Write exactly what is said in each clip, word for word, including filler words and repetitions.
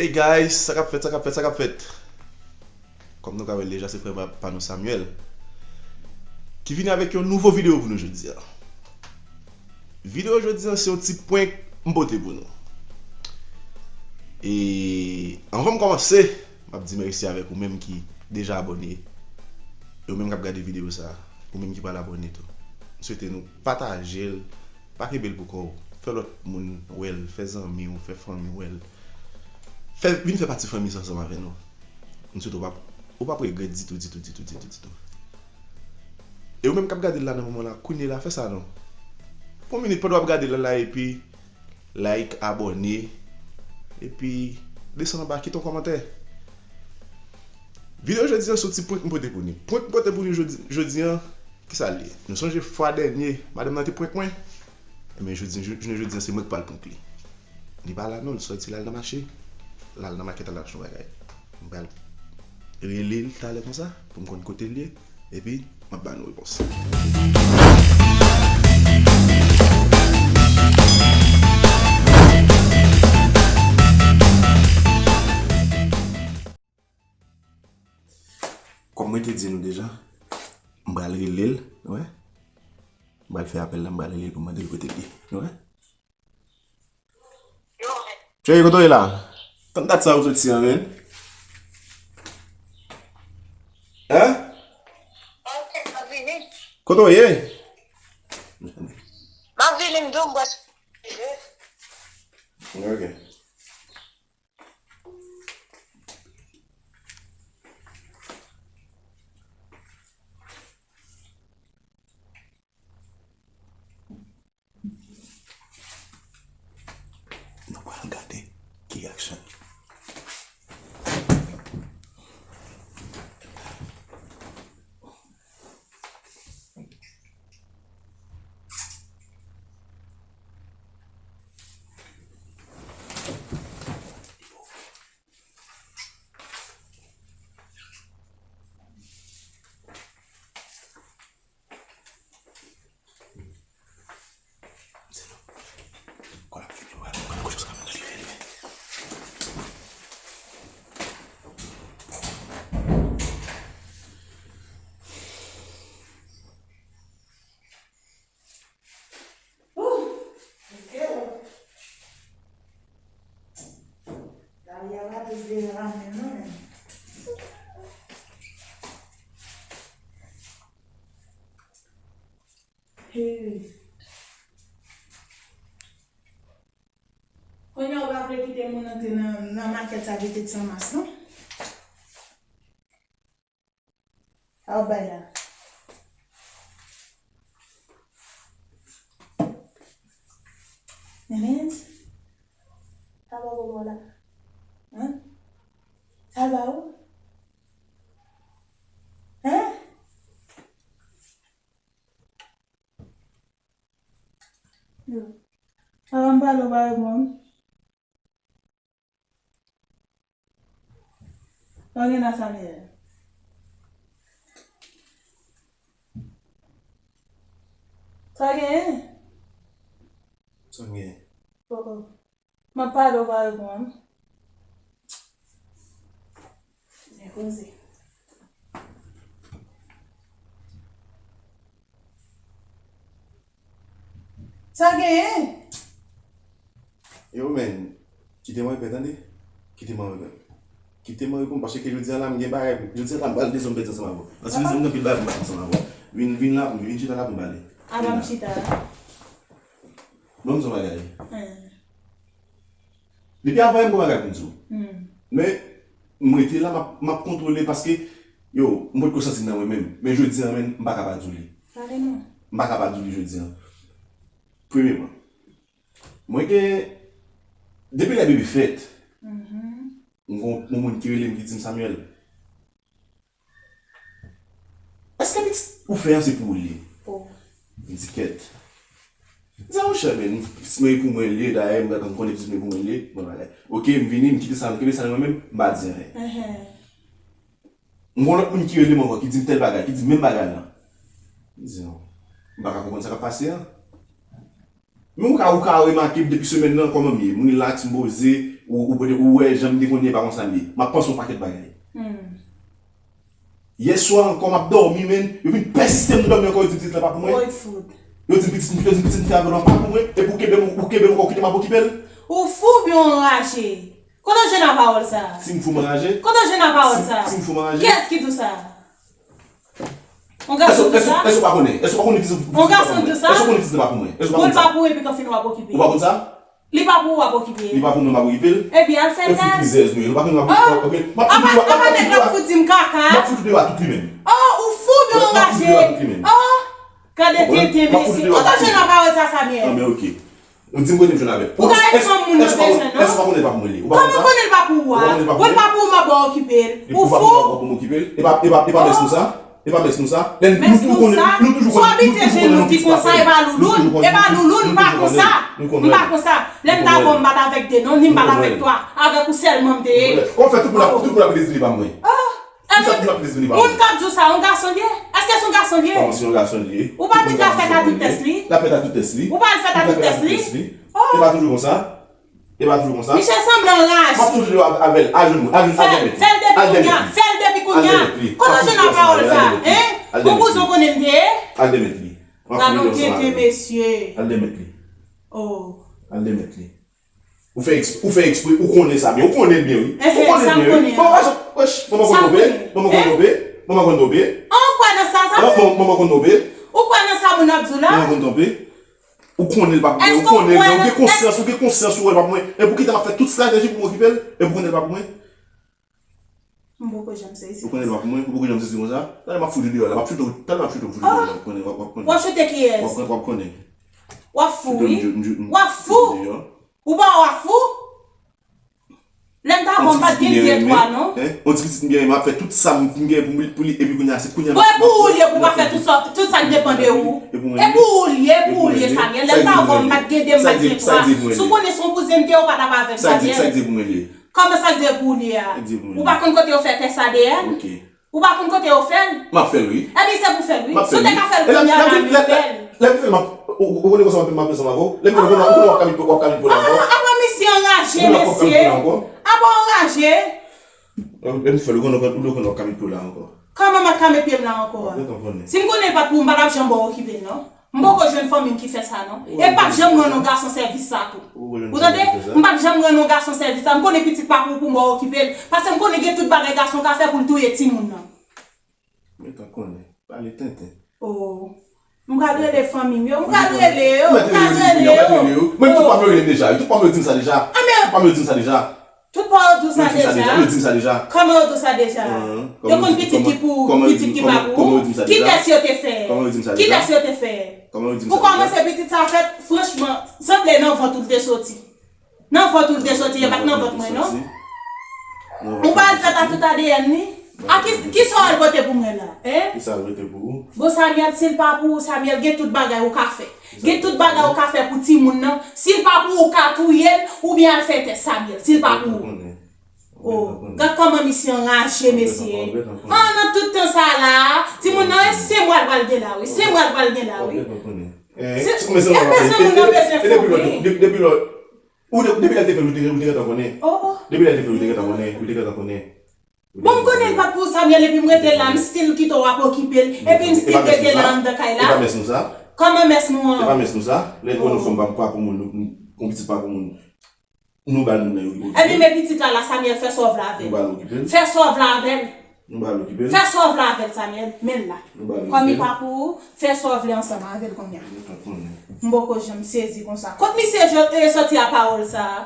Hey guys, sa k ap fèt, sa k ap fèt, sa k ap fèt? Kòm nou ka wè l deja, se frè pa, pa nou Samuel ki vini avèk yon nouvo videyo pou nou jodi a. Videyo jodi a se yon ti prank m pote pou nou. E anvan m kòmanse, m ap di mèsi avèk ou menm ki deja abòne. E ou menm k ap gade videyo sa, ou menm ki pral abòne tou. M swete nou pataje l, pa kenbe l pou kò w. Fè lòt moun wè l, fè zanmi w, fè fanmi w wè l. Fè, vin fè pati fanmi sa ansanm avè nou. M swete w p ap, ou p ap regrèt ditou, ditou, ditou, ditou, ditou. E ou menm k ap gade l la nan moman la, kounye la, fè sa non. Pran yon minit pandan w ap gade l la, epi like, abòne, epi desann anba, kite yon kòmantè. Videyo jodi a se yon ti prank m pote pou nou. Prank m pote pou nou jodi, jodi a, kisa l ye? Nou sonje fwa dènye, madanm nan te prank mwen? Ebyen, jodi, jou-, jounen jodi a, se mwen k pral prank li. Li pa la non, l sòti l al nan mache. L al nan makèt al achte yon bagay. M pral rele l talè konsa, pou m konn kote l ye. Epi, m ap ba nou repons. Kòm mwen te di nou deja, m pral rele l, wè. M pral fè apèl la, m pral rele l pou m mande l kote l ye, wè. Cheri, kote w ye la? Tann dat sa ou soti an, menn. Hein? Ok, m ap vini. Kote w ye? M ap vini, m di w, m pral rive. Ok. Nou pral gade ki reyaksyon l. Ooh, ok. Lavi a pa tout deja la menm non, menm. Hey. Kounye a ou pa vle kite moun antre nan, nan makèt sa ki te san mas non. Sa w ap bay la? Nenens? Sa w ap bay la? Hein? Sa l ba ou? Hein? Yo. Avan m pale, ou pa reponn. Sa w gen la, Samuel? Sa w genyen? Sa w genyen? Poko. M ap pale, ou pa reponn. Byen koze. Sa genyen? Yo, men, kite mwen repè, tande? Kite mwen repè. Kite mwen repè, paske jodi a la, m gen bagay pou, jodi a la, m pral dezòm pèdi ansanm avè w. Paske jodi a, m gen anpil bagay pou m pale ansanm avè w. Vin, vin la pou m, vin chita la pou m pale. Apa m chita la? Ban m di w yon bagay. Depi avan, m gen bagay pou m di w. Men, m rete la, m ap, m ap kontwole paske, yo, m potko santi m nan mwen menm. Men jodi a, men, m pa ka pa di w li. M pa ka pa di w li jodi a. Premyeman, mwen gen, depi lè bebe fèt, m gen yon moun ki rele m ki di m, Samuel, èske pitit ou fè an se pou ou l ye? M di kèt. M di, a monchè, men, pitit mwen e pou mwen l ye, dayè, m gentan konnen pitit mwen e pou mwen l ye, bon bagay. Ok, m vini, m kite sa, m kite sa nan mwen menm, m pa di anyen. M gen lòt moun ki rele m ankò, ki di m tèl bagay, ki di m menm bagay lan. M di, non, m pa ka konprann sa k ap pase an. Men ou ka, ou ka remake depi semèn nan, kòman m ye? M rilaks, m poze, Ou, ou, ou wè jan m te konnen pa konsa l ye. M ap panse yon pakèt bagay. Hmm. Yè swa ankò m ap dòmi, men, yo vin pèsiste m dòmi ankò, yo di pitit la pa pou mwen. Woy fout. Yo di pitit, yo di pitit m fè avè l pa pou mwen. Epi ou kenbe m, ou kenbe m ankò, ou kite m ap okipe l. Ou fou oubyen w anraje? Kote w jwenn a pawòl sa a? Si m fou m anraje? Kote w jwenn a pawòl sa a? Si m fou m anraje? Kiyès ki di w sa a? On gason di sa? Èske w pa konnen? Èske w pa konnen pitit la pa pou mwen? On gason di sa? Èske w konnen pitit la pa pou mwen? Èske w pa konnen sa? Bon, l pa pou ou epi w fin w ap okipe. Ou pa konn sa? Li pa pou ou w ap okipe. Li pa pou mwen m ap okipe l? Ebyen, al fè tès. E fout rizèz nou ye. Ou pa konn w ap okipe. Apa, apa nèg la fout di m kaka? M ap fout ou deyò a tout li menm. Oh, ou fou oubyen w anraje? Oh, gade tenten mesye. Kote w jwenn a pawòl sa, Samuel? Anben, oke. Ou di m kote m jwenn avè l. Ou ka wè fanm moun nan bezwen, non? Èske w pa konnen l pa pou mwen li? Ou pa konn sa? Kòman konnen l pa pou ou a? Ou pa konn li pa pou mwen? Bon, l pa pou ou, m ap ba w okipe l. Ou fou? Li pou pa pou mwen, pou m okipe l. E pa, e pa, e pa mès nou sa? E pa mès nou sa? Lè nou toujou konnen, nou toujou konnen, nou toujou konnen yon pitit pa pou nou. Mès nou sa? Sou abitye nou di konsa, e pa louloun, e pa louloun, m pa konsa. M pa konsa. Lè m ta avè w, m pa t avèk de non, ni m pa t avèk twa. Avèk ou sèlman m te ye. Ou fè tout moun ap, tout moun ap vle di li pa mwen. Oh! Pou sa tout moun ap vle di li pa mwen. Moun k ap di w sa, yon gason l ye? Èske se yon gason l ye? Kòman se yon gason li ye? Ou pa di l ka fè ka tout tès li? L ap fè ka tout tès li. Ou pa al fè ka tout tès li? E pa toujou konsa? E pa toujou konsa? Misye sanble anraje. M ap toujou avè l, al jwenn mwen, al jwenn, al dèmèt li. Fè l depi kounye a, fè l depi kounye a. Kote w jwenn a pawòl sa a, en? Bon kouzin w konnen m te ye? Al dèmèt li. Gade yon tenten mesye. Al dèmèt li. Oh. Al dèmèt li. Ou fè eksp-, ou fè eksprè, ou konnen sa byen, ou konnen l byen, wi. Ou konnen l byen, wi. Bon, wèch, wèch, manman konn tonbe, manman konn tonbe, manman konn tonbe. An, ou kwè nan sa, sa? Manman konn tonbe. Ou kwè nan sa moun ap di w la? Manman konn tonbe. Ou konnen l pa pou mwen, ou konnen l byen, ou gen konsyans, ou gen konsyans ou wè l pa pou mwen. E pou kite m ap fè tout estrateji pou m okipe l, e pou konnen l pa pou mwen. M poko janm sezi. Ou konnen l pa pou mwen, ou poko janm sezi konsa. Talè m ap fout ou deyò la, m ap choute w, talè m ap choute w, fout ou deyò la, w ap konnen, w ap, w ap konnen. W ap choute kiyès? W ap, w ap konnen. W ap fou, wi. W ap fou. Ou pa w ap fou? Lè m ta avè w, m pa t gen de twa non. On ti pitit m byen renmen, m ap fè tout sa m gen pou li, pou li, epi kounye a, se kounye a. Bon, e pou ou l ye pou w pa fè tout sa, tout sa k depann de ou. E pou ou l ye, e pou ou l ye, Samuel. Lè m ta avè w, m pa t gen de, m pa t gen twa. Si w konnen se yon kouzen m te ye, ou pa t ap avè m, Samuel. Sa k di pou mwen li ye? Kòman sa k di pou ou li ye a? Ou pa konn kote yo fè tès sa dèyè l? Ou pa konn kote yo fè l? M ap fè l, wi. Ebyen, se pou fè l, wi. Si w te ka fè l kounye a la, men fè l. Lè m fè l, m ap, ou, ou konnen konsa m ap, m ap ansanm avè w. Lè m fè l, ou konnen w ap kamit pou, w ap kamit pou la ankò. Apa misye anraje, mesye? Apa w anraje? Lè m fè l, ou konnen, ou konnen w ap kamit pou la ankò. Kòman m ap kamit pye m la ankò a? Si m konnen l pa t pou ou, m pa t ap janm ba w okipe l, non. M poko jwenn fanmi m ki fè sa non. E m p ap janm rann yon gason sèvis sa tou. Ou tande? M p ap janm rann yon gason sèvis sa. M konnen pitit pa pou ou pou m ba w okipe l. Paske m konnen gen tout bagay gason ka fè pou l touye timoun nan. Mwen t ap konnen. Pale tenten. Oh. M pral rele fanmi m yo. M pral rele yo. M pral rele yo. Mwen tout fanmi yo rele m deja. Tout fanmi yo di m sa deja. Tout fanmi yo di m sa deja. Tout pa yo di w sa deja? Yo di m sa deja. Kòman yo di w sa deja? Yo konn pitit ki pou ou, pitit ki pa pou ou? Ki tès yo te fè? Ki tès yo te fè? Pou kòmanse, pitit sa fèt, franchman, sanble nan vant ou l te soti. Nan vant ou l te soti, e pa t nan vant mwen, non. Ou pa al fè ta tout A D N li? A ki, ki sa w al pote pou mwen la? Hein? Ki sa l rete pou ou? Bon, Samuel, si l pa pou ou, Samuel, gen tout bagay ou ka fè. Gen tout bagay ou ka fè pou timoun nan. Si l pa pou ou, ou ka touye l, oubyen al fè tès, Samuel, si l pa pou ou. Oh, gad kòman misye anraje, mesye. Ah, nan tout tan sa la, timoun nan, e senk mwa l pral gen la, wi. Senk mwa l pral gen la, wi. E bezwen moun nan bezwen fanm, wi. Depi lè l te fè l, ou te, ou te gentan konnen. Oh, oh. Depi lè l te fè l, ou te gentan konnen. Ou te gentan konnen. Bon, m konnen l pa t pou Samuel, epi m rete la, m still kite w ap okipe l, epi m still rete la anndan kay la. E pa mès nou sa? Kòman mès nou an? E pa mès nou sa? Lè l konn yon fanm pa, pa pou moun, yon pitit pa pou moun, nou ba l moun nan yo ki pou okipe l. Epi men pitit la la, Samuel, fè sa w vle avè l. Nou ba l okipe l. Fè sa w vle avè l. Nou ba l okipe l. Fè sa w vle avè l, Samuel, men l la. Nou ba l okipe l. Kòm li pa pou ou, fè sa w vle ansanm avè l kounye a. Mwen pa konnen. M poko janm sezi konsa. Kot misye je-, e soti a pawòl sa a?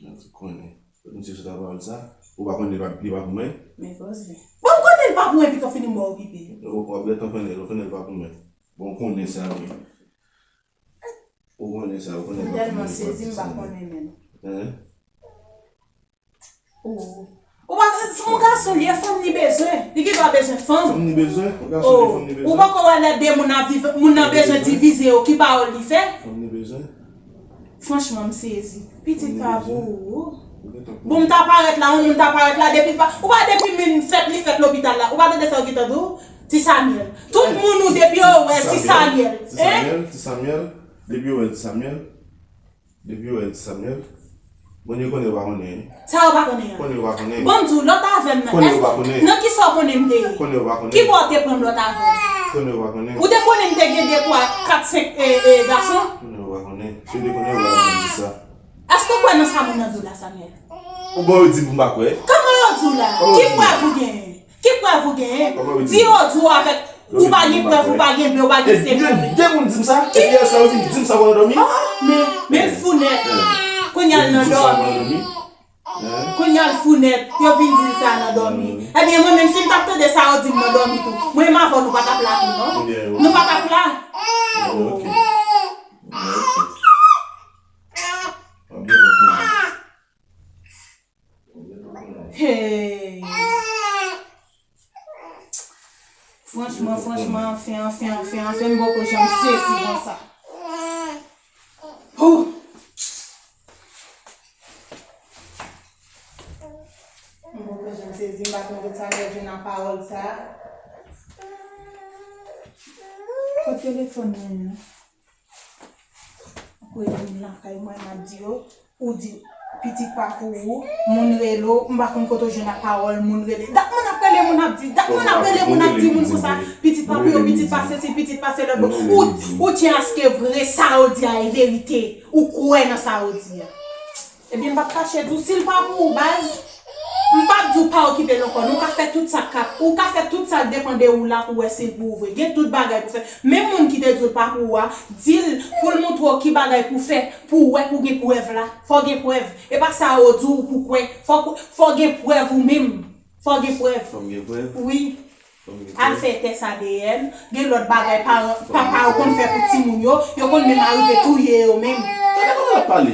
Mwen pa konnen. Kot misye soti a pawòl sa a? Ou pa konnen li pa, li pa pou mwen? Men koze. Bon, m konnen li pa pou mwen, pito fini m ba w okipe. Ou, w ap gentan konnen, ou konnen li pa pou mwen. Bon, ou konnen sa, wi. Ou konnen sa, ou konnen li pa pou mwen, li pa pou mwen. M tèlman sezi, m pa konnen menm. Hein? Oh. Ou pa, se yon gason li ye, fanm li bezwen. Li gen dwa bezwen fanm. Fanm li bezwen? Yon gason li, fanm li bezwen? Ou poko wè lè de moun ap viv, moun nan bezwen divize yo, ki pawòl li fè? Fanm li bezwen? Franchman, m sezi. Pitit pa pou ou. Bon, m ta parèt la, yon moun ta parèt la, depi pa, ou pa depi moun fèt, li fèt lopital la. Ou pa tande sa yo gentan di w? Ti Samuel. Tout moun ou depi yo wè, ti Samuel. Ti Samuel, ti Samuel. Depi yo wè, ti Samuel. Depi yo wè Samuel, Bondye konnen yo pa konnen. Sa yo pa konnen an? Konnen yo pa konnen. Bon, m di w, lòt avè m nan. Konnen yo pa konnen. Nan ki sa w konnen m te ye? Konnen yo pa konnen. Ki bò w te pran m lòt avè m? Konnen yo pa konnen. Ou te konnen m te gen de, twa, kat, senk, e, e, gason? Konnen yo pa konnen. Si yo te konnen, yo pa t ap di sa. Èske w kwè nan sa moun nan di w la, Samuel? Ou bon, yo di pou m pa kwè? Kòman yo di w la? Ki prèv ou genyen? Ki prèv ou genyen? Di yo di w avèk ou pa gen prèv, ou pa gen byen, ou pa gen sekrè. De moun di m sa, epi yè swa yo vin di m sa pandan dòmi. Men, men l fou nèt. Kounye a l nan dòmi. Kounye a l fou nèt, yo vin di l sa nan dòmi. Ebyen, mwen menm, si m t ap tande sa yo di m nan dòmi tou, mwen menm avè w nou pa t ap la tou, non. Nou pa t ap la. Hey. Franchman, franchman, anfen, anfen, anfen, anfen, m poko janm sezi konsa. Hou! M poko janm sezi, m pa konn kote Samuel jwenn ak pawòl sa. Kot telefòn mwen an? Ou kwè moun lakay mwen, m ap di yo, ou di pitit pa pou ou, moun rele w, m pa konn kote w jwenn ak pawòl, moun rele. Dat moun ap rele, moun ap di, dat moun ap rele, moun ap di moun konsa, pitit pa pou yo, pitit pa sesi, pitit pa sela. Bon, ou, ou tyen aske vre, sa yo di a e verite. Ou kwè nan sa yo di a. Ebyen, m p ap kache di w, si l pa pou ou, baz, m p ap di w pa okipe l ankò. Nou ka fè tout sa k ap, ou ka fè tout sa k depann de ou la pou w wè si l pou ou vre. Gen tout bagay pou fè. Menm moun ki te di w l pa pou ou a, di l pou l montre w ki bagay pou fè, pou w wè, pou w gen prèv la. Fò w gen prèv. E pa sa yo di w pou kwè. Fò, fò w gen prèv ou menm. Fò w gen prèv. Fò m gen prèv? Wi. Al fè tès A D N, gen lòt bagay paran, papa yo konn fè pou timoun yo, yo konn menm arive touye yo menm. Gade kòman l ap pale.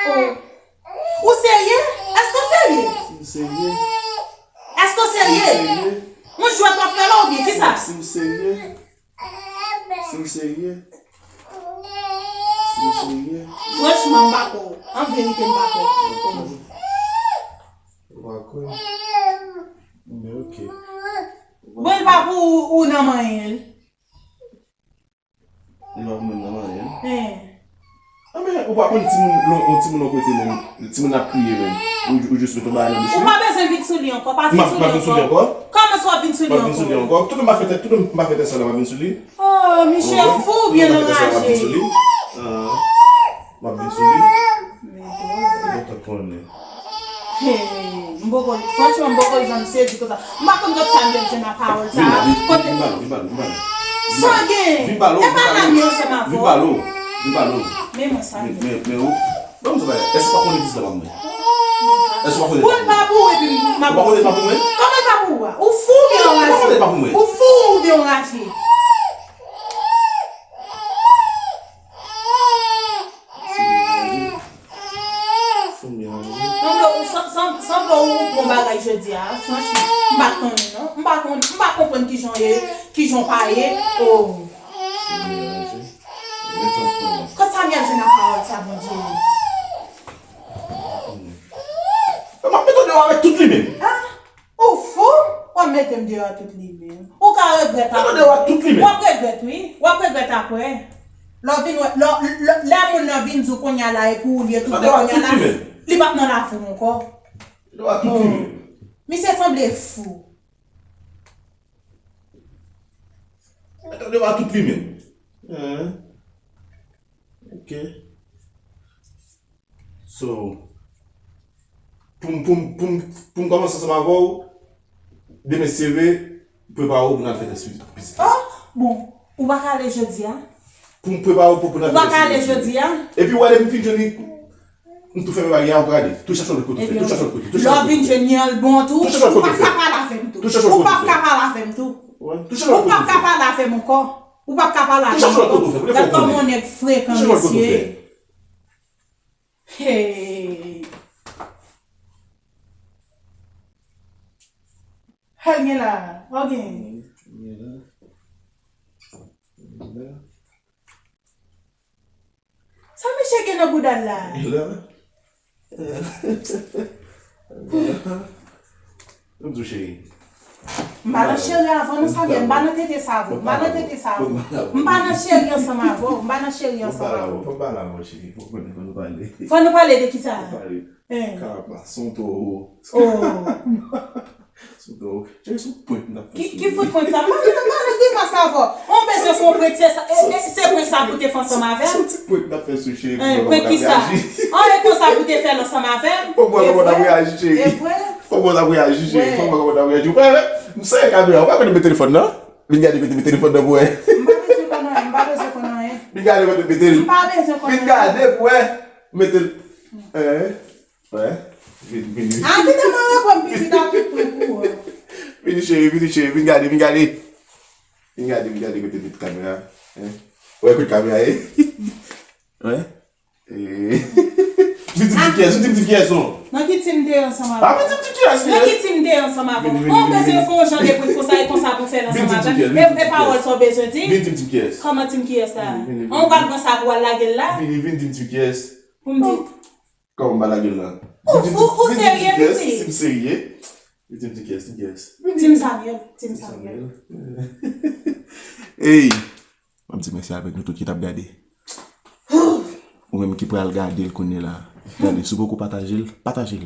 Oh. Ou serye? Èske w serye? Si m serye. Èske w serye? Si m serye. Yon jwèt w ap fè la oubyen kisa? Si m serye. Si m serye. Si m serye. Franchman, m pa kwè w. An verite, m pa kwè w. Ou pa kwè? Men oke. Bon, l pa pou ou, ou nan manyen l. Li pa pou mwen nan manyen l? Hen. Anben, ou pa konn timoun, yon timoun yon kote menm, timoun ap kriye menm. Ou, ou jis met yon bagay nan bouch li. Ou pa bezwen vin sou li ankò, pa vin sou li ankò. M ap, m ap vin sou li ankò? Kòman sa w ap vin sou li ankò? M ap vin sou li ankò. Tout moun pa fè tèt, tout moun pa fè tèt sa la, m ap vin sou li. Oh, misye fou oubyen l anraje? M ap vin sou li. M ap vin sou li. Mwen t ap konnen. Hey, m poko, franchman, m poko janm sezi konsa. M pa konn kot Samuel jwenn ak pawòl sa a. Kote? Vin ba l, vin ba l, vin ba l. Sa gen? Vin ba l, vin ba l. E pa la m ye ansanm avè w. Vin ba l, vin ba l. Men mwen sa. Men, men, men ou, ban m di w bagay. Èske w pa konnen legliz la pa pou mwen? Èske w pa konnen? Pou l pa pou ou epi m ap. Ou pa konnen l pa pou mwen? Kòman l pa pou ou a? Ou fou oubyen w anraje? Ou fou oubyen w anraje? Sanble, sanble, sanble ou pran bagay jodi a, franchman. M pa konnen, non. M pa konn, m pa konprann kijan w ye, kijan w pa ye. Oh. Kot Samuel jwenn ak pawòl sa, Bondye? M ap mete w deyò avèk tout li menm. Ah. Ou fou? W ap mete m deyò tout li menm. Ou ka regrèt apre. Mete w deyò tout li menm. W ap regrèt, wi. W ap regrèt apre. Lè w vin wè, lè, lè, lè moun nan vin di w kounye a la, e pou ou li ye tou, kounye a la, li p ap nan lavi w ankò. Mete w deyò tout li menm. Misye sanble fou. Mete w deyò tout li menm. Hen? Ok. So, pou m, pou m, pou m, pou m kòmanse ansanm avè w, demen si Dye vle, prepare w pou n al fè tès pitit. Oh, bon, ou pa ka ale jodi a? Pou m prepare w pou, pou n al fè tès pitit. Ou pa ka ale jodi a? Epi w wè, depi m fin jwenn li, m tou fèmen bagay la, ou prale. Tou chache lòt kote w fè, tou chache lòt kote, tou chache lòt kote w fè. Lè w vin jwenn li an l bon tou, ou p ap ka pale avè m tou. Tou chache lòt kote w fè. Ou p ap ka pale avè m tou. Tou chache lòt kote w fè. Ou p ap ka pale avè m ankò. Ou p ap ka pale avè m ankò. Tou chache lòt kote w fè. Gad kòman yon nèg frekan, mesye. Hey. Sa l gen la? Ok. Sa l gen la? Sa l gen la? Sa misye gen nan bouda l la? Sa l gen la? M di w, cheri. M pa nan cheri avè w non, Samuel. M pa nan tete sa avè w. M pa nan tete sa avè w. M pa nan cheri ansanm avè w. M pa nan cheri ansanm avè w. Fò nou pale, fò nou pale, cheri. Fò nou pale. Fò nou pale de ki sa? Fò nou pale. Karapas, son towo. Oh. Son towo. Cheri, son prank m t ap fè sou li. Ki fout prank sa? M pa nan grimas avè w. Ou bezwen fè yon prank, se sa, e, e, se prank sa pou te fè ansanm avè m? Son ti prank m t ap fè sou cheri pou mwen kòman l ap reyaji. An, e konsa pou te fè l ansanm avè m? Fò m wè kòman l ap reyaji, cheri. E vre? Fò m wè l ap reyaji, cheri. Fò m wè kòman l ap reyaji. Ou pa wè? M serye kamera. Ou pa konnen m met telefòn nan? Vin gade kote m met telefòn nan pou wè. M pa bezwen konn anyen, m pa bezwen konn anyen. Vin gade kote m mete l. M pa bezwen konn anyen. Vin gade pou wè. Mete l. Hein? Wè. Vin, vin, vin. A, kite mwen reprann pitit a tout pwen pou ou. Vini, cheri, vini, cheri, vin gade, vin gade. Vin gade, vin gade kote m met kamera. Hein? Wè kote kamera ye? Wè. Eh. Vin di m ti kiyès, vin di m ti kiyès non. Nan ki tim de ansanm avè w? Ah, vin di m ti kiyès. Nan ki tim de ansanm avè w? Vini, vini, vini, vini. Ou bezwen fè yon jan de prank konsa e konsa pou fè l ansanm avè m? E, e pawòl sa w bezwen di? Vin di m ti kiyès. Kòman ti m kiyès la? Vini, vini, vini. Ou pral pran sa pou w al lage l la? Vini, vin di m ti kiyès. Pou m di. Kòman m pral lage l la? Ou, ou, ou serye, pitit? Vin di m ti kiyès, si m serye. Vin di m ti kiyès, ti kiyès. Vini. Tim Samuel, Tim Samuel. Ey! M ap di mèsi avèk nou tout ki t ap gade. Ou menm ki pral gade l kounye la, gade, si w poko pataje l, pataje l.